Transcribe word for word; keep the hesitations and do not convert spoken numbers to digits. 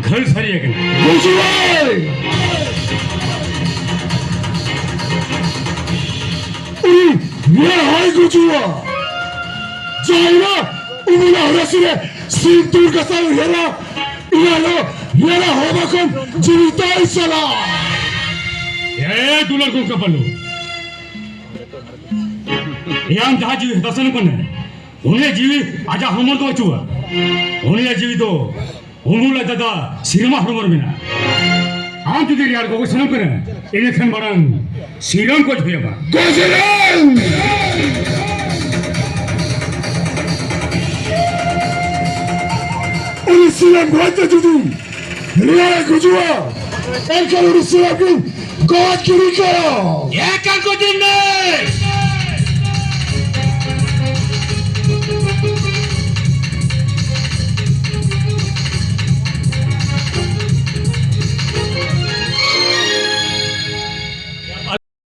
ᱥᱟᱹᱨᱤ ᱥᱟᱹᱨᱤ ᱟᱠᱟᱱᱟ᱾ ᱜᱩᱡᱩᱜᱼᱟᱭ! ᱩᱱᱤ ᱱᱮᱦᱟᱭ ᱜᱩᱡᱩᱜᱼᱟ᱾ ᱡᱟᱦᱟᱸᱭ ᱩᱢᱩᱞᱟ ᱦᱚᱨᱟᱥᱤ ᱨᱮ ᱥᱤᱸᱫᱩᱨ ᱜᱟᱥᱟᱣ ᱩᱭᱦᱟᱹᱨᱟ, ᱤᱱᱟᱹ ᱦᱤᱞᱳᱜ ᱱᱮᱦᱟ ᱦᱚᱲᱢᱚ ᱠᱷᱚᱱ ᱡᱤᱣᱤ ᱛᱟᱭ ᱪᱟᱞᱟᱜᱼᱟ᱾ ᱮ ᱫᱩᱞᱟᱹᱲ ᱜᱚᱢᱠᱮ ᱵᱟᱹᱞᱩ, ᱮᱭᱟᱢ ᱡᱟᱦᱟᱸ ᱡᱤᱣᱤ ᱦᱟᱛᱟᱣ ᱥᱟᱱᱟᱢ ᱠᱟᱱᱟ, ᱩᱱᱤᱭᱟᱜ ᱡᱤᱣᱤ ᱟᱡᱟᱜ ᱦᱚᱲᱢᱚ ᱫᱚ ᱵᱟᱹᱪᱩᱜᱼᱟ᱾ ᱩᱱᱤᱭᱟᱜ ᱡᱤᱣᱤ ᱫᱚ ᱩᱢᱩᱞ ᱟᱡ ᱫᱟᱫᱟ ᱥᱤᱨᱢᱟ ᱦᱚᱲᱢᱚ ᱨᱮ ᱢᱮᱱᱟᱜᱼᱟ᱾ ᱟᱢ ᱡᱩᱫᱤ ᱨᱮᱭᱟᱲ ᱜᱚᱜᱚᱡ ᱥᱟᱱᱟᱢ ᱠᱟᱱᱟ, ᱤᱱᱟᱹᱠᱷᱟᱱ ᱢᱟᱲᱟᱝ ᱥᱤᱨᱚᱢ ᱜᱚᱡ ᱦᱩᱭ ᱟᱢᱟ᱾ ᱜᱚᱡ ᱥᱤᱨᱚᱢ! ᱩᱱᱤ ᱥᱤᱨᱚᱢ ᱜᱚᱡ ᱛᱮ ᱡᱩᱫᱤ ᱨᱮᱭᱟᱲ ᱮ ᱜᱩᱡᱩᱜᱼᱟ, ᱮᱱᱠᱷᱟᱱ ᱩᱱᱤ ᱥᱤᱨᱚᱢ ᱜᱮ ᱜᱚᱡ ᱜᱤᱰᱤ ᱠᱟᱭᱟ᱾ ᱮᱠᱟᱞ ᱜᱚᱡ ᱢᱮ!